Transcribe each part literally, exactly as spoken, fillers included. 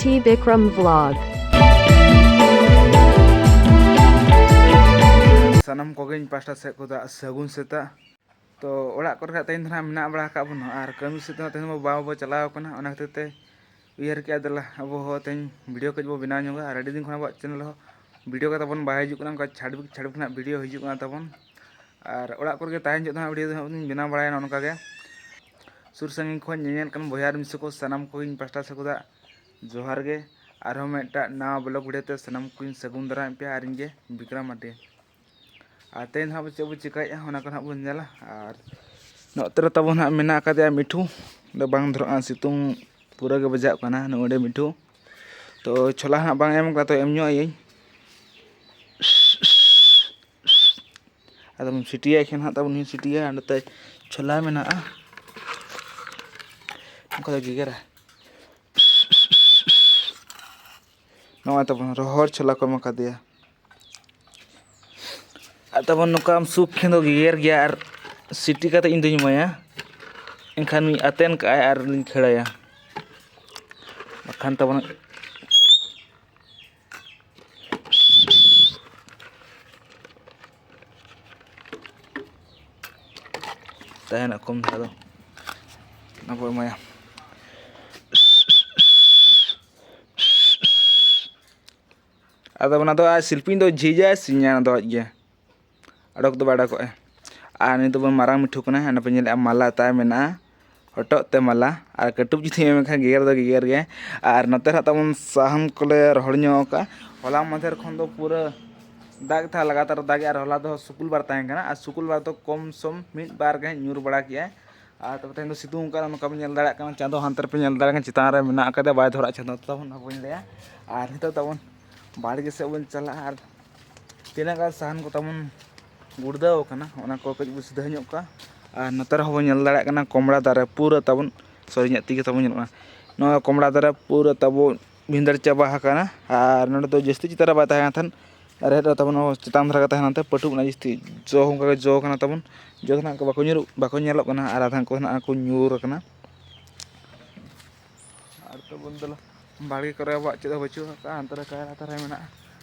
T Bikram Vlog. ᱥᱟᱱᱟᱢ ᱠᱚᱜᱮ ᱤᱧ ᱯᱟᱦᱴᱟ ᱥᱮᱫ ᱠᱷᱚᱱᱟᱜ ᱥᱟᱹᱜᱩᱱ ᱥᱮᱛᱟᱜ᱾ ᱛᱚ, ᱚᱲᱟᱜ ᱠᱚᱨᱮ ᱦᱟᱸᱜ ᱛᱮᱦᱮᱧ ᱫᱚ ᱦᱟᱸᱜ ᱢᱮᱱᱟᱜ ᱵᱟᱲᱟ ᱟᱠᱟᱫ ᱵᱚᱱᱟ, ᱟᱨ ᱠᱟᱹᱢᱤ ᱥᱮᱫ ᱫᱚ ᱦᱟᱸᱜ ᱛᱮᱦᱮᱧ ᱫᱚ ᱵᱟᱵᱚ ᱪᱟᱞᱟᱣ ᱠᱟᱱᱟ᱾ ᱚᱱᱟ ᱠᱷᱟᱹᱛᱤᱨ ᱛᱮ ᱩᱭᱦᱟᱹᱨ ᱠᱮᱜᱼᱟ, ᱫᱮᱞᱟ ᱟᱵᱚ ᱦᱚᱸ ᱛᱮᱦᱮᱧ ᱵᱷᱤᱰᱤᱭᱳ ᱠᱟᱹᱡ ᱵᱚ ᱵᱮᱱᱟᱣ ᱧᱚᱜᱟ᱾ ᱟᱨ ᱟᱹᱰᱤ ᱫᱤᱱ ᱠᱷᱚᱱ ᱟᱵᱚᱣᱟᱜ ᱪᱮᱱᱮᱞ ᱦᱚᱸ ᱵᱷᱤᱰᱤᱭᱳ ᱠᱚ ᱛᱟᱵᱚᱱ ᱵᱟᱭ ᱦᱤᱡᱩᱜ ᱠᱟᱱᱟ, ᱚᱱᱠᱟ ᱪᱷᱟᱰᱣᱤ ᱪᱷᱟᱰᱣᱤ ᱠᱷᱚᱱᱟᱜ ᱵᱷᱤᱰᱤᱭᱳ ᱦᱤᱡᱩᱜ ᱠᱟᱱᱟ ᱛᱟᱵᱚᱱ᱾ ᱟᱨ ᱚᱲᱟᱜ ᱠᱚᱨᱮ ᱜᱮ ᱛᱟᱦᱮᱱ ᱡᱚᱦᱚᱜ ᱫᱚ ᱦᱟᱸᱜ ᱵᱷᱤᱰᱤᱭᱳ ᱫᱚ ᱦᱟᱸᱜ ᱵᱚᱱ ᱵᱮᱱᱟᱣ ᱵᱟᱲᱟᱭᱟ ᱱᱚᱜᱼᱚ ᱱᱚᱝᱠᱟ ᱜᱮ᱾ ᱥᱩᱨ ᱥᱟᱺᱜᱤᱧ ᱠᱷᱚᱱ ᱧᱮᱧᱮᱞ ᱠᱟᱱ ᱵᱚᱭᱦᱟ ᱟᱨ ᱢᱤᱥᱮ ᱠᱚ ᱥᱟᱱᱟᱢ ᱠᱚᱜᱮ ᱤᱧ ᱯᱟᱦᱴᱟ ᱥᱮᱫ ᱠᱷᱚᱱᱟᱜ ᱡᱚᱦᱟᱨ ᱜᱮ᱾ ᱟᱨᱦᱚᱸ ᱢᱤᱫᱴᱟᱜ ᱱᱟᱣᱟ ᱵᱞᱚᱜ ᱵᱷᱤᱰᱤᱭᱳ ᱛᱮ ᱥᱟᱱᱟᱢ ᱠᱚᱧ ᱥᱟᱹᱜᱩᱱ ᱫᱟᱨᱟᱢᱮᱫ ᱯᱮᱭᱟ, ᱟᱨ ᱤᱧ ᱜᱮ ᱵᱤᱠᱨᱚᱢ ᱢᱟᱨᱰᱤ᱾ ᱟᱨ ᱛᱮᱦᱮᱧ ᱫᱚ ᱦᱟᱸᱜ ᱪᱮᱫ ᱵᱚ ᱪᱤᱠᱟᱹᱭᱮᱫᱼᱟ, ᱚᱱᱟ ᱠᱚ ᱦᱟᱸᱜ ᱵᱚᱱ ᱧᱮᱞᱟ᱾ ᱟᱨ ᱱᱚᱛᱮ ᱨᱮ ᱛᱟᱵᱚᱱ ᱦᱟᱸᱜ ᱢᱮᱱᱟᱜ ᱟᱠᱟᱫᱮᱭᱟ ᱢᱤᱴᱷᱩ᱾ ᱚᱸᱰᱮ ᱵᱟᱝ ᱫᱷᱚᱨᱟᱜᱼᱟ, ᱥᱤᱛᱩᱝ ᱯᱩᱨᱟᱹ ᱜᱮ ᱵᱟᱡᱟᱜ ᱠᱟᱱᱟ ᱱᱚᱜᱼᱚᱭ ᱢᱤᱴᱷᱩ᱾ ᱛᱚ, ᱪᱷᱚᱞᱟ ᱦᱟᱸᱜ ᱵᱟᱝ ᱮᱢ ᱠᱟᱱᱟ, ᱛᱚ ᱮᱢ ᱧᱚᱜ ᱟᱹᱭᱟᱹᱧ᱾ ᱟᱫᱚ ᱵᱚᱱ ᱥᱤᱴᱤᱭᱟᱭ ᱠᱷᱟᱱ ᱦᱟᱸᱜ ᱛᱟᱵᱚᱱ ᱱᱩᱭ ᱥᱤᱴᱤᱭᱟ, ᱚᱸᱰᱮ ᱛᱟᱭ ᱪᱷᱚᱞᱟ ᱢᱮᱱᱟᱜᱼᱟ᱾ ᱚᱱᱠᱟ ᱫᱚ ᱜᱮᱜᱮᱨᱟ᱾ ᱱᱚᱜᱼᱚᱭ ᱛᱟᱵᱚᱱ ᱨᱚᱦᱚᱲ ᱪᱷᱚᱞᱟ ᱠᱚ ᱮᱢ ᱠᱟᱫᱮᱭᱟ᱾ ᱟᱨ ᱛᱟᱵᱚᱱ ᱱᱚᱝᱠᱟᱢ ᱥᱩᱠ ᱠᱷᱟᱱ ᱫᱚ ᱜᱮᱜᱮᱨ ᱜᱮᱭᱟ, ᱟᱨ ᱥᱤᱴᱤ ᱠᱟᱛᱮ ᱤᱧ ᱫᱩᱧ ᱮᱢᱟᱭᱟ᱾ ᱮᱱᱠᱷᱟᱱ ᱱᱩᱭ ᱟᱛᱮᱱ ᱠᱟᱜᱼᱟᱭ ᱟᱨ ᱞᱤᱧ ᱠᱷᱟᱹᱲᱟᱭᱟ᱾ ᱵᱟᱠᱷᱟᱱ ᱛᱟᱵᱚᱱ ᱛᱟᱦᱮᱱᱟ ᱠᱚᱢ ᱫᱷᱟᱨᱟ ᱫᱚ, ᱚᱱᱟ ᱵᱚ ᱮᱢᱟᱭᱟ᱾ ᱟᱫᱚ ᱚᱱᱟ ᱫᱚ ᱟᱡ ᱥᱤᱞᱯᱤᱧ ᱫᱚ ᱡᱷᱤᱡᱟᱭ ᱥᱤᱧᱟ, ᱚᱱᱟ ᱫᱚ ᱟᱡ ᱜᱮ, ᱟᱰᱚᱠ ᱫᱚ ᱵᱟᱭ ᱟᱰᱚᱠᱚᱜᱼᱟ᱾ ᱟᱨ ᱱᱤᱛᱚᱜ ᱵᱚᱱ ᱢᱟᱨᱟᱝ ᱢᱤᱴᱷᱩ ᱠᱟᱱᱟ, ᱚᱱᱟ ᱯᱮ ᱧᱮᱞᱮᱫᱼᱟ ᱢᱟᱞᱟ ᱛᱟᱭ ᱢᱮᱱᱟᱜᱼᱟ, ᱦᱚᱴᱚᱜ ᱛᱮ ᱢᱟᱞᱟ, ᱟᱨ ᱠᱟᱹᱴᱩᱵ ᱡᱩᱫᱤ ᱮᱢ ᱠᱷᱟᱱ ᱜᱮᱜᱮᱨ ᱫᱚ ᱜᱮᱜᱮᱨ ᱜᱮᱭᱟ᱾ ᱟᱨ ᱱᱚᱛᱮ ᱨᱮ ᱦᱟᱸᱜ ᱛᱟᱵᱚᱱ ᱥᱟᱦᱟᱱ ᱠᱚᱞᱮ ᱨᱚᱦᱚᱲ ᱧᱚᱜ ᱟᱠᱟᱫᱼᱟ᱾ ᱦᱚᱞᱟ ᱢᱟᱫᱷᱮᱨ ᱠᱷᱚᱱ ᱫᱚ ᱯᱩᱨᱟᱹ ᱫᱟᱜ ᱛᱟᱦᱮᱸ ᱞᱟᱜᱟᱛᱟᱨ ᱫᱟᱜ ᱜᱮ, ᱟᱨ ᱦᱚᱞᱟ ᱫᱚ ᱥᱩᱠᱩᱞ ᱵᱟᱨ ᱛᱟᱦᱮᱸ ᱠᱟᱱᱟ, ᱟᱨ ᱥᱩᱠᱩᱞ ᱵᱟᱨ ᱫᱚ ᱠᱚᱢ ᱥᱚᱢ ᱢᱤᱫ ᱵᱟᱨ ᱜᱮ ᱧᱩᱨ ᱵᱟᱲᱟ ᱠᱮᱜᱼᱟᱭ᱾ ᱟᱨ ᱛᱚᱵᱮ ᱛᱮᱦᱮᱧ ᱫᱚ ᱥᱤᱛᱩᱝ ᱟᱠᱟᱫ, ᱱᱚᱝᱠᱟ ᱵᱚᱱ ᱧᱮᱞ ᱫᱟᱲᱮᱭᱟᱜ ᱠᱟᱱᱟ, ᱪᱟᱸᱫᱚ ᱦᱟᱱᱛᱮ ᱨᱮᱯᱮ ᱧᱮᱞ ᱫᱟᱲᱮᱭᱟᱜ ᱠᱟᱱᱟ, ᱪᱮᱛᱟᱱ ᱨᱮ ᱢᱮᱱᱟᱜ ᱟᱠᱟᱫᱮᱭᱟ, ᱵᱟᱭ ᱫᱷᱚᱨᱟᱜ ᱪᱟᱸᱫᱚ ᱛᱟᱵᱚᱱ, ᱵᱟᱹᱧ ᱞᱟᱹᱭᱟ᱾ ᱟᱨ ᱱᱤᱛᱚᱜ ᱛᱟᱵᱚᱱ ᱵᱟᱲᱜᱮ ᱥᱮᱫ ᱵᱚᱱ ᱪᱟᱞᱟᱜᱼᱟ, ᱟᱨ ᱛᱤᱱᱟᱹᱜ ᱜᱟᱱ ᱥᱟᱦᱟᱱ ᱠᱚ ᱛᱟᱵᱚᱱ ᱜᱩᱲᱫᱟᱹᱣ ᱟᱠᱟᱱᱟ, ᱚᱱᱟ ᱠᱚ ᱠᱟᱹᱡ ᱵᱚ ᱥᱤᱫᱷᱟᱹ ᱧᱚᱜ ᱠᱟᱜᱼᱟ᱾ ᱟᱨ ᱱᱚᱛᱮ ᱨᱮᱦᱚᱸ ᱵᱚᱱ ᱧᱮᱞ ᱫᱟᱲᱮᱭᱟᱜ ᱠᱟᱱᱟ, ᱠᱚᱢᱲᱟ ᱫᱟᱨᱮ ᱯᱩᱨᱟᱹ ᱛᱟᱵᱚᱱ, ᱥᱚᱨᱤ ᱧᱚᱜ ᱛᱮᱜᱮ ᱛᱟᱵᱚᱱ ᱧᱮᱞᱚᱜ ᱠᱟᱱᱟ᱾ ᱱᱚᱣᱟ ᱠᱚᱢᱲᱟ ᱫᱟᱨᱮ ᱯᱩᱨᱟᱹ ᱛᱟᱵᱚ ᱵᱷᱤᱸᱫᱟᱹᱲ ᱪᱟᱵᱟ ᱟᱠᱟᱱᱟ᱾ ᱟᱨ ᱱᱚᱰᱮ ᱫᱚ ᱡᱟᱹᱥᱛᱤ ᱪᱮᱛᱟᱱ ᱨᱮ ᱵᱟᱭ ᱛᱟᱦᱮᱸ ᱠᱟᱱ ᱛᱟᱦᱮᱸᱫ, ᱨᱮᱦᱮᱫ ᱨᱮ ᱛᱟᱵᱚᱱ ᱪᱮᱛᱟᱱ ᱫᱷᱟᱨᱟ ᱜᱮ ᱛᱟᱦᱮᱸ ᱠᱟᱱ ᱛᱟᱦᱮᱸᱫ, ᱯᱟᱹᱴᱩᱵ ᱚᱱᱟ ᱡᱟᱹᱥᱛᱤ ᱡᱚ ᱦᱚᱸ ᱚᱱᱠᱟ ᱜᱮ ᱡᱚ ᱠᱟᱱᱟ ᱛᱟᱵᱚᱱ᱾ ᱡᱚ ᱫᱚ ᱱᱟᱦᱟᱜ ᱵᱟᱠᱚ ᱧᱩᱨᱩᱜ, ᱵᱟᱠᱚ ᱧᱮᱞᱚᱜ ᱠᱟᱱᱟ, ᱟᱨ ᱟᱫᱷᱟᱱ ᱠᱚ ᱱᱟᱦᱟᱜ ᱠᱚ ᱧᱩᱨ ᱟᱠᱟᱱᱟ᱾ ᱟᱨ ᱛᱟᱵᱚᱱ ᱫᱮᱞᱟ, ᱵᱟᱲᱜᱮ ᱠᱚᱨᱮ ᱟᱵᱚᱣᱟᱜ ᱪᱮᱫ ᱦᱚᱸ ᱵᱟᱹᱪᱩᱜ ᱟᱠᱟᱫᱼᱟ, ᱦᱟᱱᱛᱮ ᱨᱮ ᱠᱟᱭᱨᱟ ᱫᱟᱨᱮ ᱢᱮᱱᱟᱜᱼᱟ᱾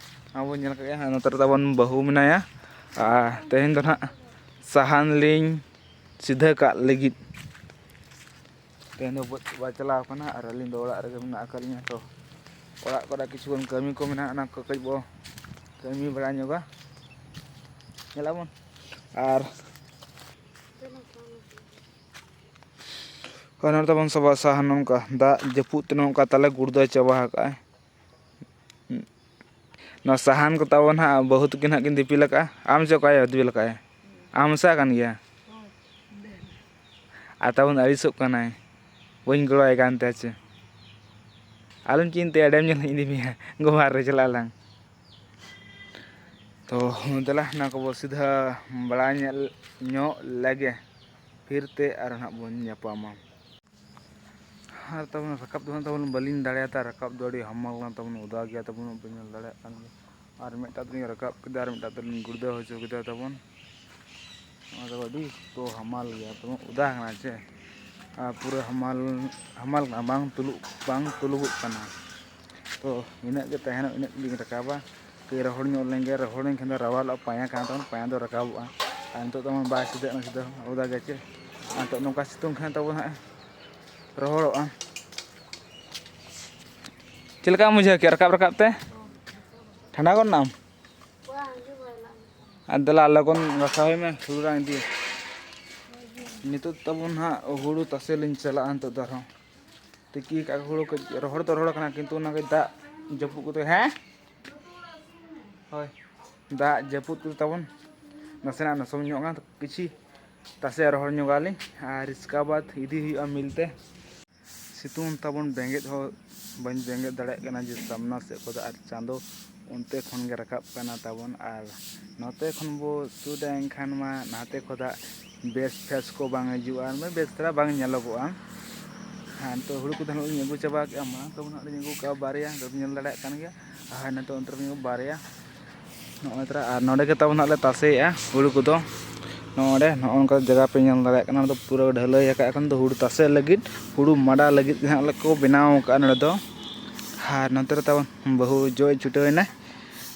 ᱟᱵᱚ ᱧᱮᱞ ᱠᱟᱜ ᱜᱮᱭᱟ, ᱱᱚᱛᱮ ᱨᱮ ᱛᱟᱵᱚᱱ ᱵᱟᱹᱦᱩ ᱢᱮᱱᱟᱭᱟ᱾ ᱟᱨ ᱛᱮᱦᱮᱧ ᱫᱚ ᱱᱟᱦᱟᱜ ᱥᱟᱦᱟᱱ ᱞᱤᱧ ᱥᱤᱫᱷᱟᱹ ᱠᱟᱜ ᱞᱟᱹᱜᱤᱫ᱾ ᱛᱮᱦᱮᱧ ᱫᱚ ᱵᱟᱹᱫᱽ ᱵᱟᱭ ᱪᱟᱞᱟᱣ ᱠᱟᱱᱟ ᱟᱨ ᱟᱹᱞᱤᱧ ᱫᱚ ᱚᱲᱟᱜ ᱨᱮᱜᱮ ᱢᱮᱱᱟᱜ ᱟᱠᱟᱫ ᱞᱤᱧᱟ᱾ ᱛᱚ, ᱚᱲᱟᱜ ᱠᱚᱨᱮ ᱠᱤᱪᱷᱩ ᱜᱟᱱ ᱠᱟᱹᱢᱤ ᱠᱚ ᱢᱮᱱᱟᱜᱼᱟ, ᱚᱱᱟ ᱠᱚ ᱠᱟᱹᱡ ᱵᱚ ᱠᱟᱹᱢᱤ ᱵᱟᱲᱟ ᱧᱚᱜᱟ᱾ ᱧᱮᱞᱟᱵᱚᱱ᱾ ᱟᱨ ᱦᱳᱭ, ᱱᱚᱰᱮ ᱛᱟᱵᱚᱱ ᱥᱟᱵᱟ ᱥᱟᱦᱟᱱ, ᱱᱚᱝᱠᱟ ᱫᱟᱜ ᱡᱟᱹᱯᱩᱫ ᱛᱮ ᱱᱚᱝᱠᱟ ᱛᱟᱞᱮ ᱜᱩᱲᱫᱟᱹ ᱪᱟᱵᱟ ᱟᱠᱟᱫᱼᱟᱭ᱾ ᱱᱚᱣᱟ ᱥᱟᱦᱟᱱ ᱠᱚ ᱛᱟᱵᱚᱱ ᱦᱟᱸᱜ ᱵᱟᱹᱦᱩ ᱛᱟᱹᱠᱤᱱ ᱦᱟᱸᱜ ᱠᱤᱱ ᱫᱤᱯᱤᱞ ᱟᱠᱟᱫᱼᱟ᱾ ᱟᱢ ᱪᱮ ᱚᱠᱚᱭ ᱫᱤᱯᱤᱞ ᱟᱠᱟᱫᱼᱟᱭ? ᱟᱢ ᱢᱮᱥᱟ ᱠᱟᱱ ᱜᱮᱭᱟ? ᱟᱨ ᱛᱟᱵᱚᱱ ᱟᱹᱲᱤᱥᱚᱜ ᱠᱟᱱᱟᱭ, ᱵᱟᱹᱧ ᱜᱚᱲᱚᱣᱟᱭ ᱠᱟᱱ ᱛᱟᱭᱟ ᱪᱮ? ᱟᱞᱚᱢ ᱪᱤᱱᱛᱟᱹᱭᱟ, ᱰᱮᱢ ᱧᱮᱞ ᱤᱧ ᱤᱫᱤ ᱢᱮᱭᱟ, ᱜᱳᱢᱦᱟ ᱨᱮ ᱪᱟᱞᱟᱜ ᱟᱞᱟᱝ᱾ ᱛᱚ ᱫᱮᱞᱟ, ᱚᱱᱟ ᱠᱚᱵᱚ ᱥᱤᱫᱷᱟᱹ ᱵᱟᱲᱟᱭ ᱧᱮᱞ ᱧᱚᱜ ᱞᱮᱜᱮ, ᱯᱷᱤᱨ ᱛᱮ ᱟᱨ ᱱᱟᱦᱟᱜ ᱵᱚᱱ ᱧᱟᱯᱟᱢᱟ᱾ ᱟᱨ ᱛᱟᱵᱚᱱ ᱨᱟᱠᱟᱵ ᱫᱚ ᱱᱟᱦᱟᱜ ᱛᱟᱵᱚᱱ ᱵᱟᱹᱞᱤᱧ ᱫᱟᱲᱮᱭᱟᱫᱟ, ᱨᱟᱠᱟᱵ ᱫᱚ ᱟᱹᱰᱤ ᱦᱟᱢᱟᱞ ᱠᱟᱱ ᱛᱟᱵᱚᱱ, ᱚᱫᱟ ᱜᱮᱭᱟ ᱛᱟᱵᱚᱱ, ᱵᱟᱹᱧ ᱧᱮᱞ ᱫᱟᱲᱮᱭᱟᱜ ᱠᱟᱱ ᱜᱮᱭᱟ᱾ ᱟᱨ ᱢᱤᱫᱴᱟᱜ ᱫᱚᱞᱤᱧ ᱨᱟᱠᱟᱵ ᱠᱮᱫᱟ, ᱟᱨ ᱢᱤᱫᱴᱟᱜ ᱫᱚᱞᱤᱧ ᱜᱩᱲᱫᱟᱹ ᱦᱚᱪᱚ ᱠᱮᱫᱟ ᱛᱟᱵᱚᱱ᱾ ᱚᱱᱟ ᱫᱚ ᱟᱹᱰᱤ ᱠᱚ ᱦᱟᱢᱟᱞ ᱜᱮᱭᱟ, ᱛᱟᱵᱚᱱ ᱚᱫᱟ ᱠᱟᱱᱟ ᱪᱮ, ᱟᱨ ᱯᱩᱨᱟᱹ ᱦᱟᱢᱟᱞ, ᱦᱟᱢᱟᱞ ᱠᱟᱱᱟ, ᱵᱟᱝ ᱛᱩᱞᱩᱜ, ᱵᱟᱝ ᱛᱩᱞᱩᱜᱚᱜ ᱠᱟᱱᱟ᱾ ᱛᱚ ᱤᱱᱟᱹᱜ ᱜᱮ ᱛᱟᱦᱮᱱᱚᱜ, ᱤᱱᱟᱹᱜ ᱜᱮᱞᱤᱧ ᱨᱟᱠᱟᱵᱟ᱾ ᱠᱟᱹᱡ ᱨᱚᱦᱚᱲ ᱧᱚᱜ ᱞᱮᱱᱜᱮ, ᱨᱚᱦᱚᱲ ᱞᱮᱱᱠᱷᱟᱱ ᱫᱚ ᱨᱟᱣᱟᱞᱚᱜᱼᱟ, ᱯᱟᱭᱟ ᱠᱟᱱᱟ ᱛᱟᱵᱚᱱ, ᱯᱟᱭᱟ ᱫᱚ ᱨᱟᱠᱟᱵᱚᱜᱼᱟ᱾ ᱟᱨ ᱱᱤᱛᱚᱜ ᱫᱚ ᱵᱟᱭ ᱥᱤᱫᱷᱟᱹᱜ ᱠᱟᱱᱟ, ᱥᱤᱫᱷᱟᱹ ᱚᱫᱟ ᱜᱮ ᱪᱮ᱾ ᱟᱨ ᱱᱤᱛᱚᱜ ᱱᱚᱝᱠᱟ ᱥᱤᱛᱩᱝ ᱠᱷᱟᱱ ᱛᱟᱵᱚᱱ ᱦᱟᱸᱜ ᱨᱚᱦᱚᱲᱚᱜᱼᱟ᱾ ᱪᱮᱫ ᱞᱮᱠᱟᱢ ᱵᱩᱡᱷᱟᱹᱣ ᱠᱮᱫᱼᱟ ᱨᱟᱠᱟᱵ ᱨᱟᱠᱟᱵ ᱛᱮ? ᱴᱷᱟᱱᱰᱟ ᱜᱚᱫ ᱱᱟᱢ? ᱟᱨ ᱫᱮᱞᱟ ᱞᱚᱜᱚᱱ ᱜᱷᱟᱥᱟᱣ ᱦᱩᱭ ᱢᱮ, ᱦᱩᱲᱩ ᱨᱟᱝ ᱤᱫᱤ᱾ ᱱᱤᱛᱚᱜ ᱛᱟᱵᱚᱱ ᱦᱟᱸᱜ ᱦᱩᱲᱩ ᱛᱟᱥᱮ ᱞᱤᱧ ᱪᱟᱞᱟᱜᱼᱟ ᱱᱤᱛᱚᱜ ᱫᱚ ᱟᱨᱦᱚᱸ᱾ ᱛᱤᱠᱤ ᱠᱟᱜ ᱦᱩᱲᱩ ᱠᱚ ᱨᱚᱦᱚᱲ ᱫᱚ ᱨᱚᱦᱚᱲ ᱠᱟᱱᱟ, ᱠᱤᱱᱛᱩ ᱚᱱᱟ ᱠᱚ ᱫᱟᱜ ᱡᱟᱹᱯᱩᱫ ᱠᱚᱛᱮ, ᱦᱮᱸ? ᱦᱳᱭ, ᱫᱟᱜ ᱡᱟᱹᱯᱩᱫ ᱠᱚᱛᱮ ᱛᱟᱵᱚᱱ ᱱᱟᱥᱮᱱᱟᱜ ᱱᱚᱥᱚᱝ ᱧᱚᱜ ᱠᱟᱱᱟ, ᱠᱤᱪᱷᱤ ᱛᱟᱥᱮ ᱨᱚᱦᱚᱲ ᱧᱚᱜᱟᱞᱤᱧ ᱟᱨ ᱤᱥᱠᱟ ᱵᱟᱫᱽ ᱤᱫᱤ ᱦᱩᱭᱩᱜᱼᱟ ᱢᱤᱞ ᱛᱮ᱾ ᱥᱤᱛᱩᱝ ᱛᱟᱵᱚᱱ ᱵᱮᱸᱜᱮᱫ ᱦᱚᱸ ᱵᱟᱹᱧ ᱵᱮᱸᱜᱮᱫ ᱫᱟᱲᱮᱭᱟᱜ ᱠᱟᱱᱟ ᱡᱮ ᱥᱟᱢᱱᱟ ᱥᱮᱫ ᱠᱷᱚᱱ ᱫᱚ ᱟᱨ ᱪᱟᱸᱫᱚ ᱚᱱᱛᱮ ᱠᱷᱚᱱ ᱜᱮ ᱨᱟᱠᱟᱵ ᱠᱟᱱᱟ ᱛᱟᱵᱚᱱ, ᱟᱨ ᱱᱚᱛᱮ ᱠᱷᱚᱱ ᱵᱚ ᱥᱩᱴᱟ ᱮᱱᱠᱷᱟᱱ ᱢᱟ ᱱᱟᱛᱮ ᱠᱷᱚᱱᱟᱜ ᱵᱮᱥ ᱯᱷᱮᱥ ᱠᱚ ᱵᱟᱝ ᱦᱤᱡᱩᱜᱼᱟ, ᱟᱨ ᱵᱮᱥ ᱫᱷᱟᱨᱟ ᱵᱟᱝ ᱧᱮᱞᱚᱜᱚᱜᱼᱟ᱾ ᱦᱮᱸ, ᱱᱤᱛᱚᱜ ᱦᱩᱲᱩ ᱠᱚᱫᱚ ᱱᱟᱜ ᱞᱤᱧ ᱟᱹᱜᱩ ᱪᱟᱵᱟ ᱠᱮᱜᱼᱟ, ᱢᱟᱲᱟᱝ ᱛᱟᱵᱚᱱ ᱱᱟᱜ ᱞᱤᱧ ᱟᱹᱜᱩ ᱠᱟᱜᱼᱟ ᱵᱟᱨᱭᱟ, ᱱᱤᱛᱚᱜ ᱵᱚᱱ ᱧᱮᱞ ᱫᱟᱲᱮᱭᱟᱜ ᱠᱟᱱ ᱜᱮᱭᱟ᱾ ᱟᱨ ᱱᱤᱛᱚᱜ ᱚᱱᱛᱮ ᱨᱮ ᱵᱟᱨᱭᱟ, ᱱᱚᱜᱼᱚᱭ ᱛᱚᱨᱟ, ᱟᱨ ᱱᱚᱸᱰᱮ ᱜᱮ ᱛᱟᱵᱚᱱ ᱱᱟᱜ ᱞᱮ ᱛᱟᱥᱮᱭᱮᱜᱼᱟ ᱦᱩᱲᱩ ᱠᱚᱫᱚ᱾ ᱱᱚᱜᱼᱚᱭ ᱱᱚᱜᱼᱚ ᱱᱚᱝᱠᱟ ᱡᱟᱭᱜᱟ ᱯᱮ ᱧᱮᱞ ᱫᱟᱲᱮᱭᱟᱜ ᱠᱟᱱᱟ, ᱱᱚᱣᱟ ᱫᱚ ᱯᱩᱨᱟᱹ ᱰᱷᱟᱹᱞᱟᱹᱭ ᱟᱠᱟᱫ ᱠᱷᱟᱱ ᱫᱚ ᱦᱩᱲᱩ ᱛᱟᱥᱮ ᱞᱟᱹᱜᱤᱫ, ᱦᱩᱲᱩ ᱢᱟᱰᱟ ᱞᱟᱹᱜᱤᱫ ᱜᱮ ᱦᱟᱸᱜ ᱞᱮ ᱠᱚ ᱵᱮᱱᱟᱣ ᱟᱠᱟᱫᱼᱟ ᱱᱚᱸᱰᱮ ᱫᱚ᱾ ᱟᱨ ᱱᱚᱛᱮ ᱨᱮ ᱛᱟᱵᱚᱱ ᱵᱟᱹᱦᱩ ᱡᱚᱜ ᱮ ᱪᱷᱩᱴᱟᱹᱣ ᱮᱱᱟᱭ᱾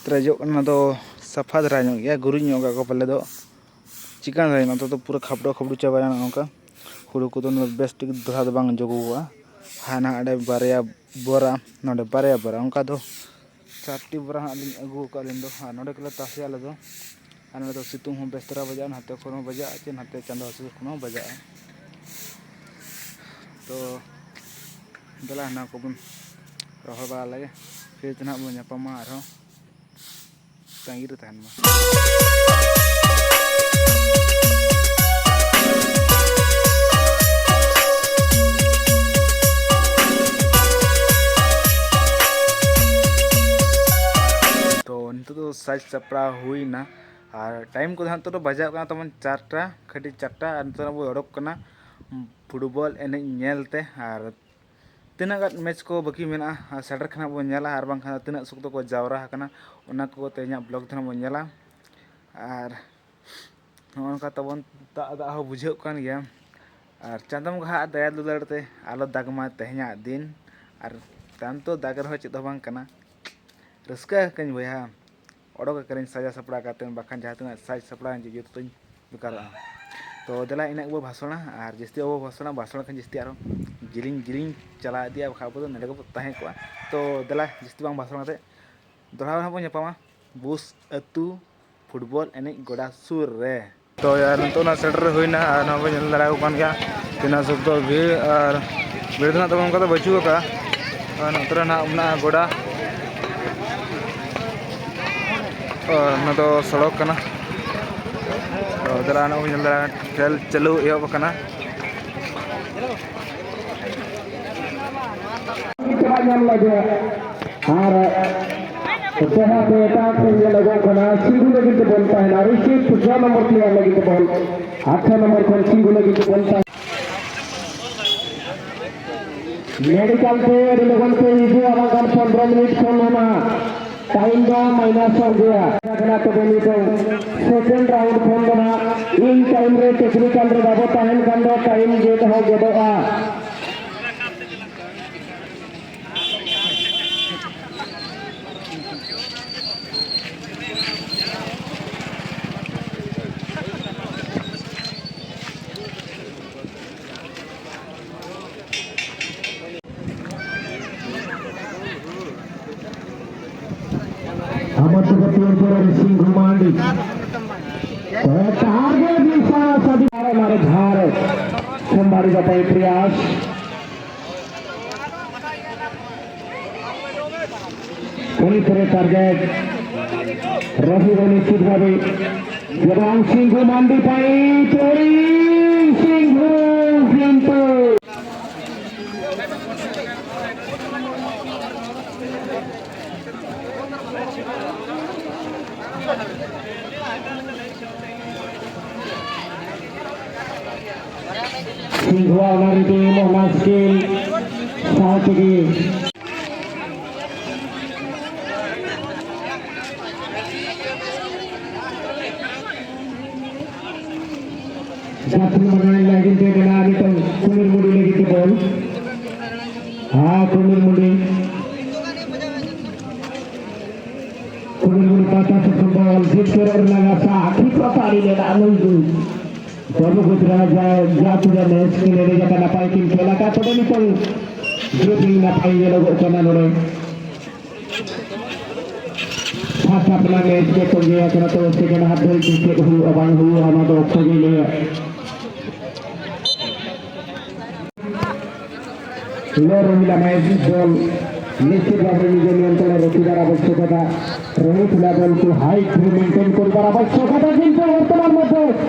ᱛᱚᱵᱮ ᱡᱚᱜ ᱠᱟᱱᱟ, ᱚᱱᱟ ᱫᱚ ᱥᱟᱯᱷᱟ ᱫᱷᱟᱨᱟ ᱧᱚᱜ ᱜᱮᱭᱟ, ᱜᱩᱨᱤᱡ ᱧᱚᱜ ᱠᱟᱜ ᱠᱚ ᱯᱟᱞᱮ ᱫᱚ᱾ ᱪᱤᱠᱟᱹ ᱫᱟᱲᱮᱭᱟᱜᱼᱟ, ᱱᱚᱛᱮ ᱫᱚ ᱯᱩᱨᱟᱹ ᱠᱷᱟᱵᱽᱰᱚ ᱠᱷᱟᱵᱽᱰᱩ ᱪᱟᱵᱟᱭᱮᱱᱟ ᱱᱚᱝᱠᱟ᱾ ᱦᱩᱲᱩ ᱠᱚᱫᱚ ᱵᱮᱥ ᱴᱷᱤᱠ ᱫᱷᱟᱨᱟ ᱫᱚ ᱵᱟᱝ ᱡᱚᱜᱚᱜᱚᱜᱼᱟ᱾ ᱦᱟᱱᱟ ᱟᱲᱮ ᱵᱟᱨᱭᱟ ᱵᱚᱨᱟ, ᱱᱚᱰᱮ ᱵᱟᱨᱭᱟ ᱵᱚᱨᱟ, ᱚᱱᱠᱟ ᱫᱚ ᱪᱟᱨᱴᱤ ᱵᱚᱨᱟ ᱦᱟᱸᱜ ᱞᱤᱧ ᱟᱹᱜᱩ ᱟᱠᱟᱫ ᱟᱹᱞᱤᱧ ᱫᱚ᱾ ᱟᱨ ᱱᱚᱰᱮ ᱜᱮᱞᱮ ᱛᱟᱥᱮᱭᱟ ᱟᱞᱮ ᱫᱚ᱾ ᱟᱨ ᱱᱚᱰᱮ ᱫᱚ ᱥᱤᱛᱩᱝ ᱦᱚᱸ ᱵᱮᱥ ᱫᱷᱟᱨᱟ ᱵᱟᱡᱟᱜᱼᱟ, ᱱᱚᱛᱮ ᱠᱷᱚᱱ ᱦᱚᱸ ᱵᱟᱡᱟᱜᱼᱟ, ᱪᱮ ᱱᱚᱛᱮ ᱪᱟᱸᱫᱳ ᱦᱟᱹᱥᱩᱨ ᱠᱷᱚᱱ ᱦᱚᱸ ᱵᱟᱡᱟᱜᱼᱟ᱾ ᱛᱚ ᱫᱮᱞᱟ, ᱚᱱᱟ ᱠᱚᱵᱚᱱ ᱨᱚᱦᱚᱲ ᱵᱟᱲᱟ ᱞᱮᱜᱮ, ᱯᱷᱤᱨ ᱛᱮ ᱱᱟᱦᱟᱜ ᱵᱚᱱ ᱧᱟᱯᱟᱢᱟ ᱟᱨᱦᱚᱸ᱾ ᱛᱟᱺᱜᱤ ᱨᱮ ᱛᱟᱦᱮᱱ ᱢᱟ᱾ ᱛᱚ ᱱᱤᱛᱚᱜ ᱫᱚ ᱥᱟᱡᱽ ᱥᱟᱯᱲᱟᱣ ᱦᱩᱭᱱᱟ᱾ ᱟᱨ ᱴᱟᱭᱤᱢ ᱠᱚᱫᱚ ᱦᱟᱸᱜ ᱱᱤᱛᱚᱜ ᱫᱚ ᱵᱟᱡᱟᱣ ᱠᱟᱱᱟ ᱛᱟᱵᱚᱱ ᱪᱟᱨᱴᱟ, ᱠᱷᱟᱹᱞᱤ ᱪᱟᱨᱴᱟ᱾ ᱟᱨ ᱱᱤᱛᱚᱜ ᱵᱚ ᱚᱰᱚᱠ ᱠᱟᱱᱟ ᱯᱷᱩᱴᱵᱚᱞ ᱮᱱᱮᱡ ᱧᱮᱞ ᱛᱮ᱾ ᱟᱨ ᱛᱤᱱᱟᱹᱜ ᱜᱟᱱ ᱢᱮᱪ ᱠᱚ ᱵᱟᱹᱠᱤ ᱢᱮᱱᱟᱜᱼᱟ, ᱟᱨ ᱥᱮᱴᱮᱨ ᱠᱷᱟᱱ ᱵᱚᱱ ᱧᱮᱞᱟ, ᱟᱨ ᱵᱟᱝᱠᱷᱟᱱ ᱛᱤᱱᱟᱹᱜ ᱥᱚᱠᱛᱚ ᱠᱚ ᱡᱟᱣᱨᱟ ᱟᱠᱟᱱᱟ, ᱚᱱᱟ ᱠᱚ ᱛᱮᱦᱮᱧᱟᱜ ᱵᱞᱚᱜ ᱫᱚ ᱱᱟᱦᱟᱜ ᱵᱚᱱ ᱧᱮᱞᱟ᱾ ᱟᱨ ᱱᱚᱜᱼᱚ ᱱᱚᱝᱠᱟ ᱛᱟᱵᱚᱱ ᱫᱟᱜ ᱫᱟᱜ ᱦᱚᱸ ᱵᱩᱡᱷᱟᱹᱜ ᱠᱟᱱ ᱜᱮᱭᱟ᱾ ᱟᱨ ᱪᱟᱸᱫᱚ ᱵᱚᱸᱜᱟ ᱦᱟᱜ ᱫᱟᱭᱟ ᱫᱩᱞᱟᱹᱲ ᱛᱮ ᱟᱞᱚ ᱫᱟᱜᱽ ᱢᱟ ᱛᱮᱦᱮᱧᱟᱜ ᱫᱤᱱ᱾ ᱟᱨ ᱛᱟᱭᱚᱢ ᱛᱚ ᱫᱟᱜᱽ ᱨᱮᱦᱚᱸ ᱪᱮᱫ ᱦᱚᱸ ᱵᱟᱝ ᱠᱟᱱᱟ, ᱨᱟᱹᱥᱠᱟᱹ ᱟᱠᱟᱱᱟᱹᱧ ᱵᱚᱭᱦᱟ᱾ ᱚᱰᱚᱠ ᱟᱠᱟᱱᱟᱹᱧ ᱥᱟᱡᱟᱣ ᱥᱟᱯᱲᱟᱣ ᱠᱟᱛᱮ, ᱵᱟᱠᱷᱟᱱ ᱡᱟᱦᱟᱸ ᱛᱤᱱᱟᱹᱜ ᱥᱟᱡᱽ ᱥᱟᱯᱲᱟᱣ ᱡᱚᱛᱚᱧ ᱵᱮᱠᱟᱨᱚᱜᱼᱟ᱾ ᱛᱚ ᱫᱮᱞᱟ, ᱤᱱᱟᱹᱜ ᱜᱮᱵᱚ ᱵᱷᱟᱥᱚᱬᱟ, ᱟᱨ ᱡᱟᱹᱥᱛᱤ ᱵᱟᱵᱚ ᱵᱷᱟᱥᱚᱬᱟ, ᱵᱷᱟᱥᱚᱬ ᱠᱷᱟᱱ ᱡᱟᱹᱥᱛᱤ ᱟᱨᱚ ᱡᱤᱞᱤᱧ ᱡᱤᱞᱤᱧ ᱪᱟᱞᱟᱣ ᱤᱫᱤᱜᱼᱟ, ᱵᱟᱠᱷᱟᱱ ᱟᱵᱚ ᱫᱚ ᱱᱚᱰᱮ ᱜᱮᱵᱚ ᱛᱟᱦᱮᱸ ᱠᱚᱜᱼᱟ᱾ ᱛᱚ ᱫᱮᱞᱟ, ᱡᱟᱹᱥᱛᱤ ᱵᱟᱝ ᱵᱷᱟᱥᱚᱬ ᱠᱟᱛᱮ ᱫᱚᱦᱲᱟ ᱨᱮᱦᱚᱸ ᱵᱚᱱ ᱧᱟᱯᱟᱢᱟ ᱵᱩᱥ ᱟᱹᱛᱩ ᱯᱷᱩᱴᱵᱚᱞ ᱮᱱᱮᱡ ᱜᱚᱰᱟ ᱥᱩᱨ ᱨᱮ᱾ ᱛᱚ ᱭᱟᱨ, ᱱᱤᱛᱚᱜ ᱱᱟ ᱥᱮᱴᱮᱨ ᱦᱩᱭᱱᱟ, ᱟᱨ ᱱᱚᱣᱟ ᱵᱚᱱ ᱧᱮᱞ ᱫᱟᱲᱮᱭᱟᱠᱚ ᱠᱟᱱ ᱜᱮᱭᱟ ᱛᱤᱱᱟᱹᱜ ᱥᱚᱠᱛᱚ ᱵᱷᱤᱲ᱾ ᱟᱨ ᱵᱷᱤᱲ ᱫᱚ ᱱᱟᱜ ᱛᱟᱵᱚᱱ ᱚᱱᱠᱟ ᱫᱚ ᱵᱟᱹᱪᱩᱜ ᱟᱠᱟᱫᱼᱟ᱾ ᱟᱨ ᱱᱚᱛᱮ ᱨᱮ ᱱᱟᱜ ᱢᱮᱱᱟᱜᱼᱟ ᱜᱚᱰᱟ᱾ ᱟᱨ ᱚᱱᱟ ᱫᱚ ᱥᱚᱲᱚᱠ ᱠᱟᱱᱟ᱾ ᱛᱚ ᱫᱮᱞᱟ, ᱱᱚᱜᱼᱚᱭ ᱵᱚᱱ ᱧᱮᱞ ᱫᱟᱲᱮᱭᱟᱜᱼᱟ, ᱠᱷᱮᱞ ᱪᱟᱹᱞᱩ ᱮᱦᱚᱵ ᱟᱠᱟᱱᱟ᱾ ᱪᱟᱵᱟ ᱧᱟᱢ ᱞᱟᱹᱜᱤᱫ᱾ ᱟᱨ ᱡᱟᱦᱟᱸ ᱫᱚ ᱮᱴᱟᱜ ᱥᱮᱫ ᱧᱮᱞᱚᱜᱚᱜ ᱠᱟᱱᱟ, ᱥᱤᱝᱜᱩ ᱞᱟᱹᱜᱤᱫ ᱛᱮ ᱵᱚᱞ ᱛᱟᱦᱮᱱᱟ, ᱨᱤᱥᱤᱵᱷ ᱪᱷᱚ ᱱᱚᱢᱵᱚᱨ ᱯᱞᱮᱭᱟᱨ ᱞᱟᱹᱜᱤᱫ ᱛᱮ ᱵᱚᱞ, ᱟᱴ ᱱᱚᱢᱵᱚᱨ ᱠᱷᱚᱱ ᱥᱤᱝᱜᱩ ᱞᱟᱹᱜᱤᱫ ᱛᱮ ᱵᱚᱞ ᱛᱟᱦᱮᱱᱟ᱾ ᱢᱮᱰᱤᱠᱟᱞ ᱛᱮ ᱟᱹᱰᱤ ᱞᱚᱜᱚᱱ ᱛᱮ ᱦᱤᱡᱩᱜᱼᱟ, ᱵᱟᱝᱠᱷᱟᱱ ᱯᱚᱱᱨᱚ ᱢᱤᱱᱤᱴ ᱠᱷᱚᱱ ᱚᱱᱟ ᱴᱟᱭᱤᱢ ᱫᱚ ᱢᱟᱭᱱᱟᱥᱚᱜ ᱜᱮᱭᱟ᱾ ᱠᱟᱱᱟ ᱛᱚᱵᱮ ᱱᱤᱛᱚᱝ ᱥᱮᱠᱮᱱᱰ ᱨᱟᱣᱩᱱᱰ ᱠᱷᱚᱱ ᱫᱚ ᱱᱟᱜ ᱤᱱ ᱴᱟᱭᱤᱢ ᱨᱮ ᱴᱮᱠᱱᱤᱠᱟᱞ ᱨᱮ ᱵᱟᱵᱚ ᱛᱟᱦᱮᱱ ᱠᱷᱟᱱ ᱫᱚ ᱴᱟᱭᱤᱢ ᱜᱮᱫ ᱦᱚᱸ ᱜᱮᱫᱚᱜᱼᱟ᱾ ᱟᱢᱟᱛᱩᱵᱟᱹᱛᱤ ᱚᱧᱪᱚᱞ ᱨᱮ ᱥᱤᱝᱦᱩ ᱢᱟᱱᱰᱤ᱾ ᱮᱴᱟᱜ ᱜᱮ ᱫᱤᱥᱟ ᱥᱟᱹᱫᱷᱤ ᱢᱟᱨᱮ ᱢᱟᱨᱮ ᱡᱷᱟᱨ ᱥᱚᱢᱵᱟᱨᱤ ᱵᱟᱯᱟᱭ ᱯᱨᱤᱭᱟᱥ᱾ ᱩᱱᱤ ᱯᱚᱨᱮ ᱴᱟᱨᱜᱮᱴ ᱨᱚᱦᱤ ᱨᱚᱱᱤ ᱪᱤᱫᱷᱟᱵᱤ ᱮᱵᱚᱝ ᱥᱤᱝᱦᱩ ᱢᱟᱱᱰᱤ ᱯᱟᱭ ᱛᱚᱲᱤ ᱥᱤᱝᱦᱩ ᱠᱤᱱᱛᱩ ᱥᱤᱝᱦᱩᱣᱟᱜ ᱚᱱᱟ ᱨᱤᱫᱤᱢ, ᱚᱱᱟ ᱥᱠᱤᱞ ᱥᱟᱶ ᱛᱮᱜᱮ ᱡᱟᱹᱛᱨᱤ ᱢᱟᱱᱟᱣ ᱞᱟᱹᱜᱤᱫ ᱛᱮ ᱢᱮᱱᱟᱜᱼᱟ ᱱᱤᱛᱚᱝ ᱠᱩᱢᱤᱨ ᱢᱩᱰᱤ ᱞᱟᱹᱜᱤᱫ ᱛᱮ ᱵᱚᱞ᱾ ᱦᱮᱸ, ᱠᱩᱢᱤᱨ ᱢᱩᱰᱤ᱾ ᱠᱩᱢᱤᱨ ᱢᱩᱰᱤ ᱯᱟᱦᱴᱟ ᱥᱮᱫ ᱠᱷᱚᱱ ᱵᱚᱞ ᱡᱤᱛᱠᱟᱹᱨᱚᱜ ᱨᱮᱱᱟᱜ ᱟᱥᱟ ᱟᱹᱰᱤ ᱯᱟᱛᱟᱲᱤ ᱞᱮᱱᱟ ᱱᱩᱭ ᱫᱚ᱾ ᱵᱟᱹᱵᱩ ᱜᱩᱡᱽᱨᱟ ᱡᱟ, ᱡᱟ ᱛᱩᱡᱟ ᱢᱮᱪ ᱠᱤᱱ ᱮᱱᱮᱡ ᱟᱠᱟᱫ, ᱱᱟᱯᱟᱭ ᱠᱤᱱ ᱠᱷᱮᱞ ᱟᱠᱟᱫ, ᱛᱚᱵᱮ ᱱᱤᱛᱚᱝ ᱡᱩᱫᱤ ᱱᱟᱯᱟᱭ ᱧᱮᱞᱚᱜᱚᱜ ᱠᱟᱱᱟ ᱱᱚᱰᱮ᱾ ᱯᱷᱟᱥᱴ ᱦᱟᱯ ᱨᱮᱱᱟᱜ ᱢᱮᱪ ᱜᱮ ᱛᱚᱸᱜᱮ ᱟᱠᱟᱱᱟ, ᱛᱚ ᱥᱮᱠᱮᱱᱰ ᱦᱟᱯ ᱫᱷᱟᱹᱵᱤᱡ ᱛᱮ ᱪᱮᱫ ᱦᱩᱭᱩᱜᱼᱟ ᱵᱟᱝ ᱦᱩᱭᱩᱜᱼᱟ ᱚᱱᱟ ᱫᱚ ᱚᱠᱛᱚ ᱜᱮ ᱞᱟᱹᱭᱟ᱾ ᱞᱚ ᱨᱚᱦᱤᱞᱟ ᱢᱮᱪ ᱵᱚᱞ ᱱᱤᱥᱪᱤᱛ ᱵᱷᱟᱵᱮ ᱱᱤᱡᱮ ᱱᱤᱭᱚᱱᱛᱨᱚᱬ ᱨᱚᱠᱷᱤᱵᱟᱨ ᱟᱵᱚᱥᱭᱚᱠᱚᱛᱟ, ᱨᱚᱦᱤᱞᱟ ᱵᱚᱞ ᱠᱚ ᱦᱟᱭ ᱢᱮᱱᱴᱮᱱ ᱠᱚᱨᱤᱵᱟᱨ ᱟᱵᱚᱥᱭᱚᱠᱚᱛᱟ, ᱠᱤᱱᱛᱩ ᱵᱚᱨᱛᱚᱢᱟᱱ ᱢᱚᱫᱽᱫᱷᱮ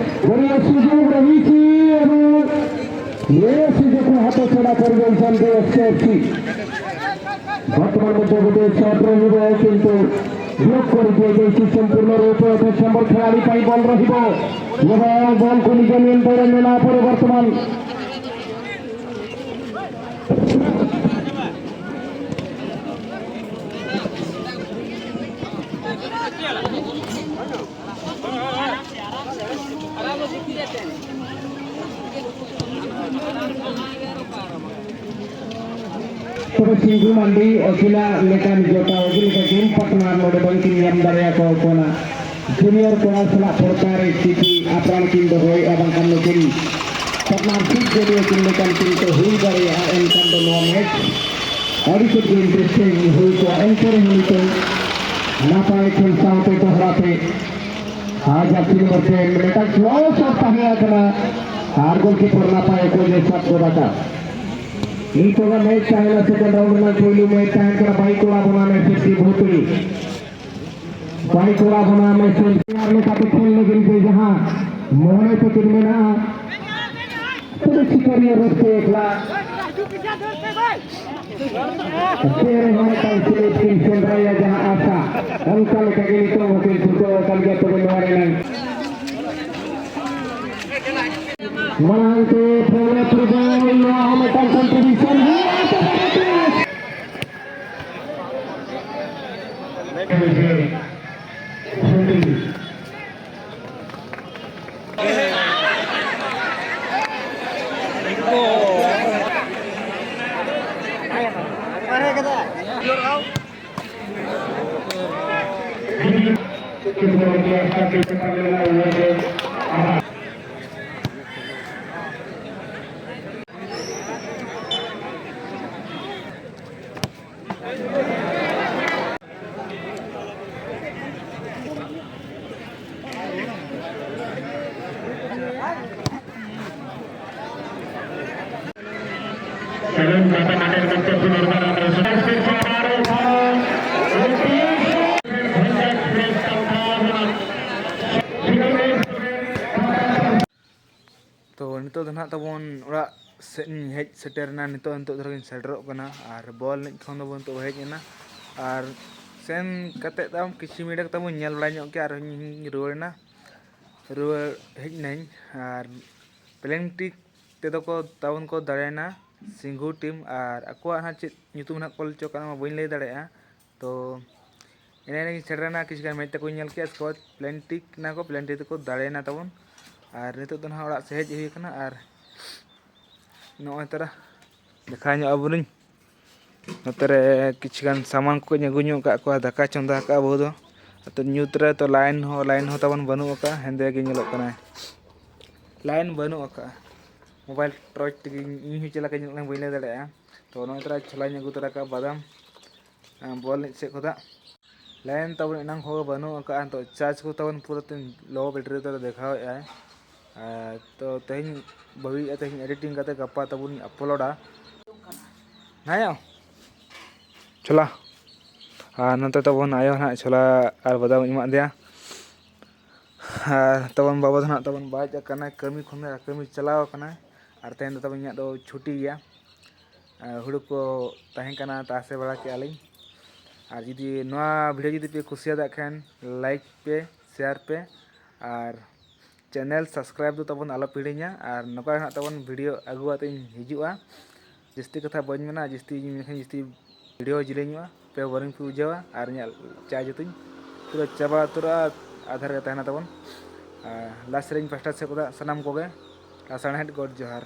ᱵᱚᱲᱤᱭᱟ ᱥᱩᱡᱳᱜᱽ ᱨᱚᱦᱤᱪᱷᱤ ᱮᱵᱚᱝ ᱱᱤᱭᱟᱹ ᱥᱩᱡᱳᱜᱽ ᱠᱚ ᱦᱟᱛᱟᱣ ᱪᱷᱟᱰᱟ ᱠᱚᱨᱤᱵᱟᱨ ᱥᱟᱱᱛᱤ ᱮᱥ ᱠᱮ ᱮᱯᱷ ᱥᱤ᱾ ᱵᱚᱨᱛᱚᱢᱟᱱ ᱢᱚᱫᱽᱫᱷᱮ ᱜᱚᱴᱤ ᱥᱚᱴ ᱨᱚᱦᱤᱵᱚ, ᱠᱤᱱᱛᱩ ᱵᱞᱚᱠ ᱠᱚᱨᱤᱫᱤᱭᱮ ᱥᱤ ᱥᱚᱢᱯᱩᱨᱬ ᱨᱩᱯ ᱥᱮ ᱥᱚᱢᱵᱚᱞ ᱠᱷᱮᱞᱟᱲᱤ ᱯᱟᱭ ᱵᱚᱞ ᱨᱚᱦᱤᱵᱚ᱾ ᱮᱵᱚᱝ ᱵᱚᱞ ᱠᱚ ᱱᱤᱡᱮ ᱱᱤᱭᱚᱱᱛᱨᱚᱬ ᱨᱮ ᱢᱮᱱᱟᱜ ᱯᱚᱨᱮ ᱵᱚᱨᱛᱚᱢᱟᱱ ᱛᱚᱵᱮ ᱥᱤᱝᱜᱩ ᱢᱟᱱᱰᱤ ᱟᱹᱠᱤᱱᱟᱜ ᱞᱮᱠᱟᱱ ᱡᱚᱴᱟᱣ ᱟᱹᱠᱤᱱ ᱞᱮᱠᱟ ᱜᱮᱢ ᱯᱟᱨᱴᱱᱟᱨ ᱱᱚᱰᱮ ᱵᱟᱝᱠᱤᱱ ᱧᱟᱢ ᱫᱟᱲᱮᱭᱟᱠᱚ ᱠᱟᱱᱟ᱾ ᱡᱩᱱᱤᱭᱚᱨ ᱠᱚᱲᱟ ᱥᱟᱞᱟᱜ ᱯᱚᱨᱪᱟ ᱨᱮ ᱪᱤᱴᱷᱤ ᱟᱯᱨᱟᱱ ᱠᱤᱱ ᱫᱚᱦᱚᱭᱮᱫᱼᱟ, ᱵᱟᱝᱠᱷᱟᱱ ᱱᱩᱠᱤᱱ ᱯᱟᱨᱴᱱᱟᱨᱥᱤᱯ ᱡᱟᱹᱨᱤ ᱟᱹᱠᱤᱱ ᱞᱮᱠᱟᱱ ᱠᱤᱱ ᱠᱚ ᱦᱩᱭ ᱫᱟᱲᱮᱭᱟᱜᱼᱟ᱾ ᱮᱱᱠᱷᱟᱱ ᱫᱚ ᱱᱚᱣᱟ ᱢᱮᱪ ᱟᱹᱰᱤ ᱛᱮᱫ ᱜᱮ ᱤᱱᱴᱟᱨᱮᱥᱴᱤᱝ ᱦᱩᱭ ᱠᱚᱜᱼᱟ᱾ ᱮᱱᱛᱮ ᱨᱮᱦᱚᱸ ᱱᱤᱛᱚᱝ ᱱᱟᱯᱟᱭ ᱠᱷᱮᱞ ᱥᱟᱶᱛᱮ ᱫᱚᱦᱲᱟ ᱛᱮ ᱟᱡᱟᱜ ᱛᱤᱱ ᱱᱚᱢᱵᱚᱨ ᱛᱮ ᱢᱤᱫᱴᱟᱝ ᱠᱞᱚᱥ ᱥᱚᱴ ᱛᱟᱦᱮᱸ ᱠᱟᱱᱟ ᱟᱨ ᱜᱳᱞᱠᱤᱯᱟᱨ ᱱᱟᱯᱟᱭ ᱚᱠᱚᱡ ᱮ ᱥᱟᱵ ᱜᱚᱫ ᱟᱠᱟᱫ᱾ ᱱᱤᱛᱚᱜᱟᱜ ᱢᱮᱪ ᱛᱟᱦᱮᱱᱟ ᱥᱮᱠᱮᱱᱰ ᱨᱟᱣᱩᱱᱰ ᱨᱮᱱᱟᱜ ᱯᱳᱭᱞᱳ ᱢᱮᱪ ᱛᱟᱦᱮᱱ ᱠᱟᱱᱟ ᱵᱟᱭᱤᱠ ᱠᱚᱲᱟ ᱵᱚᱱᱟ ᱢᱮᱪ ᱥᱮ ᱵᱷᱩᱛᱲᱤ᱾ ᱵᱟᱭᱤᱠ ᱠᱚᱲᱟ ᱵᱚᱱᱟ ᱢᱮᱪ ᱥᱮ ᱯᱞᱮᱭᱟᱨ ᱞᱮᱠᱟᱛᱮ ᱠᱷᱮᱞ ᱞᱟᱹᱜᱤᱫ ᱛᱮ ᱡᱟᱦᱟᱸ ᱢᱚᱱᱮ ᱛᱟᱹᱠᱤᱱ ᱢᱮᱱᱟᱜᱼᱟ, ᱛᱚᱵᱮ ᱥᱤᱠᱟᱹᱨᱤᱭᱟᱹ ᱨᱩᱯ ᱛᱮ ᱮᱠᱞᱟ᱾ ᱪᱮᱦᱨᱟ ᱢᱤᱫᱴᱟᱝ ᱥᱤᱞᱤᱯ ᱠᱤᱱ ᱥᱮᱸᱫᱽᱨᱟᱭᱟ ᱡᱟᱦᱟᱸ ᱟᱥᱟ, ᱚᱱᱠᱟ ᱞᱮᱠᱟ ᱜᱮ ᱱᱤᱛᱚᱜ ᱦᱚᱸᱠᱤᱱ ᱪᱷᱩᱴᱟᱹᱣ ᱟᱠᱟᱱ ᱜᱮᱭᱟ᱾ ᱛᱚᱵᱮ ᱱᱚᱣᱟ ᱨᱮᱱᱟᱝ ᱢᱟᱲᱟᱝ ᱛᱮ ᱯᱷᱚᱞᱮ ᱯᱷᱩᱴᱵᱚᱞ ᱱᱚᱣᱟ ᱦᱚᱸ ᱢᱤᱫᱴᱟᱝ ᱠᱚᱱᱴᱨᱤᱵᱤᱭᱩᱥᱚᱱ ᱦᱩᱭᱩᱜᱼᱟ᱾ ᱛᱚ, ᱱᱤᱛᱚᱜ ᱫᱚ ᱱᱟᱦᱟᱜ ᱛᱟᱵᱚᱱ ᱚᱲᱟᱜ ᱥᱮᱫ ᱤᱧ ᱦᱮᱡ ᱥᱮᱴᱮᱨᱮᱱᱟ᱾ ᱱᱤᱛᱚᱜ, ᱱᱤᱛᱚᱜ ᱫᱷᱟᱨᱟ ᱜᱤᱧ ᱥᱮᱴᱮᱨᱚᱜ ᱠᱟᱱᱟ᱾ ᱟᱨ ᱵᱚᱞ ᱮᱱᱮᱡ ᱠᱷᱚᱱ ᱫᱚᱵᱚᱱ ᱱᱤᱛᱚᱜ ᱦᱮᱡ ᱮᱱᱟ᱾ ᱟᱨ ᱥᱮᱱ ᱠᱟᱛᱮᱫ ᱛᱟᱵᱚᱱ ᱠᱤᱪᱷᱩ ᱢᱤᱱᱤᱴ ᱠᱟᱛᱮ ᱵᱚᱱ ᱧᱮᱞ ᱵᱟᱲᱟ ᱧᱚᱜ ᱠᱮᱜᱼᱟ᱾ ᱟᱨ ᱤᱧ ᱨᱩᱣᱟᱹᱲᱮᱱᱟ, ᱨᱩᱣᱟᱹᱲ ᱦᱮᱡ ᱮᱱᱟᱹᱧ᱾ ᱟᱨ ᱯᱞᱮᱱᱴᱤ ᱛᱮᱫᱚ ᱠᱚ ᱛᱟᱵᱚᱱ ᱠᱚ ᱫᱟᱲᱮᱭᱮᱱᱟ ᱥᱤᱝᱜᱩ ᱴᱤᱢ᱾ ᱟᱨ ᱟᱠᱚᱣᱟᱜ ᱦᱟᱸᱜ ᱪᱮᱫ ᱧᱩᱛᱩᱢ ᱱᱟᱦᱟᱜ ᱠᱚ ᱚᱞ ᱦᱚᱪᱚ ᱠᱟᱜᱼᱟ, ᱚᱱᱟ ᱢᱟ ᱵᱟᱹᱧ ᱞᱟᱹᱭ ᱫᱟᱲᱮᱭᱟᱜᱼᱟ᱾ ᱛᱚ ᱮᱱᱮ ᱮᱱᱮ ᱜᱤᱧ ᱥᱮᱴᱮᱨᱮᱱᱟ, ᱠᱤᱪᱷᱩ ᱜᱟᱱ ᱢᱮᱪ ᱛᱟᱠᱚᱧ ᱧᱮᱞ ᱠᱮᱜᱼᱟ᱾ ᱩᱥᱠᱮ ᱵᱟᱫ ᱯᱞᱮᱱᱴᱤ ᱠᱟᱱᱟ ᱠᱚ, ᱯᱞᱮᱱᱴᱤ ᱛᱮᱠᱚ ᱫᱟᱲᱮᱭᱮᱱᱟ ᱛᱟᱵᱚᱱ᱾ ᱟᱨ ᱱᱤᱛᱚᱜ ᱫᱚ ᱱᱟᱦᱟᱜ ᱚᱲᱟᱜ ᱥᱮᱫ ᱦᱮᱡ ᱦᱩᱭ ᱟᱠᱟᱱᱟ᱾ ᱟᱨ ᱱᱚᱜᱼᱚᱭ ᱛᱟᱨᱟ ᱫᱮᱠᱷᱟᱣ ᱧᱚᱜ ᱟᱵᱚᱱᱟᱹᱧ᱾ ᱱᱚᱛᱮ ᱨᱮ ᱠᱤᱪᱷᱩ ᱜᱟᱱ ᱥᱟᱢᱟᱱ ᱠᱚᱧ ᱟᱹᱜᱩ ᱧᱚᱜ ᱟᱠᱟᱫ ᱠᱚᱣᱟ, ᱫᱟᱠᱟ ᱪᱚᱸᱫᱟ ᱟᱠᱟᱫᱼᱟ ᱵᱟᱹᱦᱩ ᱫᱚ᱾ ᱟᱫᱚ ᱧᱩᱛ ᱨᱮ ᱛᱚ ᱞᱟᱭᱤᱱ ᱦᱚᱸ, ᱞᱟᱭᱤᱱ ᱦᱚᱸ ᱛᱟᱵᱚᱱ ᱵᱟᱹᱱᱩᱜ ᱟᱠᱟᱫᱼᱟ, ᱦᱮᱸᱫᱮ ᱜᱮ ᱧᱮᱞᱚᱜ ᱠᱟᱱᱟᱭ, ᱞᱟᱭᱤᱱ ᱵᱟᱹᱱᱩᱜ ᱟᱠᱟᱫᱼᱟ᱾ ᱢᱳᱵᱟᱭᱤᱞ ᱴᱚᱨᱪ ᱛᱮᱜᱮ ᱤᱧ ᱦᱚᱸ ᱪᱮᱫ ᱞᱮᱠᱟ ᱧᱮᱞᱚᱜ ᱠᱟᱱᱟ ᱵᱟᱹᱧ ᱞᱟᱹᱭ ᱫᱟᱲᱮᱭᱟᱜᱼᱟ᱾ ᱛᱚ ᱱᱚᱜᱼᱚᱭ ᱛᱚᱨᱟ ᱪᱷᱳᱞᱟᱧ ᱟᱹᱜᱩ ᱛᱚᱨᱟ ᱠᱟᱜᱼᱟ, ᱵᱟᱫᱟᱢ, ᱟᱸ, ᱵᱚᱞ ᱮᱱᱮᱡ ᱥᱮᱫ ᱠᱷᱚᱱᱟᱜ᱾ ᱞᱟᱭᱤᱱ ᱛᱟᱵᱚᱱ ᱮᱱᱟᱝ ᱠᱷᱚᱱ ᱜᱮ ᱵᱟᱹᱱᱩᱜ ᱟᱠᱟᱫᱼᱟ, ᱱᱤᱛᱚᱜ ᱪᱟᱨᱡᱽ ᱠᱚ ᱛᱟᱵᱚᱱ ᱯᱩᱨᱟᱹ ᱛᱮ ᱞᱳ ᱵᱮᱴᱨᱤ ᱛᱮ ᱫᱮᱠᱷᱟᱣᱮᱫᱼᱟᱭ᱾ ᱟᱨ ᱛᱚ ᱛᱮᱦᱮᱧ ᱵᱟᱹᱜᱤᱭᱮᱫᱼᱟ, ᱛᱮᱦᱮᱧ ᱮᱰᱤᱴᱤᱝ ᱠᱟᱛᱮ ᱜᱟᱯᱟ ᱛᱟᱵᱚᱱ ᱟᱯᱞᱳᱰᱟ᱾ ᱦᱮᱸ ᱭᱟ, ᱪᱷᱳᱞᱟ᱾ ᱟᱨ ᱱᱚᱛᱮ ᱛᱟᱵᱚᱱ ᱟᱭᱳ ᱱᱟᱦᱟᱜ ᱪᱷᱳᱞᱟ ᱟᱨ ᱵᱟᱫᱟᱢ ᱮᱢᱟᱜ ᱫᱮᱭᱟ᱾ ᱟᱨ ᱛᱟᱵᱚᱱ ᱵᱟᱵᱟ ᱫᱚ ᱱᱟᱦᱟᱜ ᱛᱟᱵᱚᱱ ᱵᱟᱭ ᱦᱮᱡ ᱟᱠᱟᱱᱟ, ᱠᱟᱹᱢᱤ ᱠᱷᱚᱱ ᱠᱟᱹᱢᱤ ᱪᱟᱞᱟᱣ ᱟᱠᱟᱱᱟᱭ᱾ ᱟᱨ ᱛᱮᱦᱮᱧ ᱫᱚ ᱛᱟᱵᱚᱱ ᱤᱧᱟᱹᱜ ᱫᱚ ᱪᱷᱩᱴᱤ ᱜᱮᱭᱟ᱾ ᱟᱨ ᱦᱩᱲᱩ ᱠᱚ ᱛᱟᱦᱮᱸ ᱠᱟᱱᱟ, ᱛᱟᱥᱮ ᱵᱟᱲᱟ ᱠᱮᱜᱼᱟ ᱞᱤᱧ᱾ ᱟᱨ ᱡᱩᱫᱤ ᱱᱚᱣᱟ ᱵᱷᱤᱰᱤᱭᱳ ᱡᱩᱫᱤ ᱯᱮ ᱠᱩᱥᱤᱭᱟᱫᱟᱜ ᱠᱷᱟᱱ, ᱞᱟᱭᱤᱠ ᱯᱮ, ᱥᱮᱭᱟᱨ ᱯᱮ, ᱟᱨ ᱪᱮᱱᱮᱞ ᱥᱟᱵᱥᱠᱨᱟᱭᱤᱵ ᱫᱚ ᱛᱟᱵᱚᱱ ᱟᱞᱚ ᱯᱮ ᱦᱤᱲᱤᱧᱟ᱾ ᱟᱨ ᱱᱚᱝᱠᱟ ᱜᱮ ᱦᱟᱸᱜ ᱛᱟᱵᱚᱱ ᱵᱷᱤᱰᱤᱭᱳ ᱟᱹᱜᱩ ᱠᱟᱛᱮ ᱤᱧ ᱦᱤᱡᱩᱜᱼᱟ᱾ ᱡᱟᱹᱥᱛᱤ ᱠᱟᱛᱷᱟ ᱵᱟᱹᱧ ᱢᱮᱱᱟ, ᱡᱟᱹᱥᱛᱤ ᱤᱧ ᱢᱮᱱᱠᱷᱟᱱ ᱡᱟᱹᱥᱛᱤ ᱵᱷᱤᱰᱤᱭᱳ ᱡᱤᱞᱤᱧᱚᱜᱼᱟ, ᱯᱮ ᱵᱳᱨᱤᱝ ᱯᱮ ᱵᱩᱡᱷᱟᱹᱣᱟ᱾ ᱟᱨ ᱤᱧᱟᱹᱜ ᱪᱟᱨᱡᱽ ᱡᱚᱛᱚᱧ ᱯᱩᱨᱟᱹ ᱪᱟᱵᱟ ᱩᱛᱟᱹᱨᱚᱜᱼᱟ, ᱟᱫᱷᱟᱨ ᱜᱮ ᱛᱟᱦᱮᱱᱟ ᱛᱟᱵᱚᱱ᱾ ᱟᱨ ᱞᱟᱥ ᱨᱮᱧ ᱯᱟᱥᱴᱟ ᱥᱮᱫ ᱠᱷᱚᱱᱟᱜ ᱥᱟᱱᱟᱢ ᱠᱚᱜᱮ ᱞᱟᱥᱟᱲᱦᱮᱫ ᱜᱚᱰ ᱡᱚᱦᱟᱨ᱾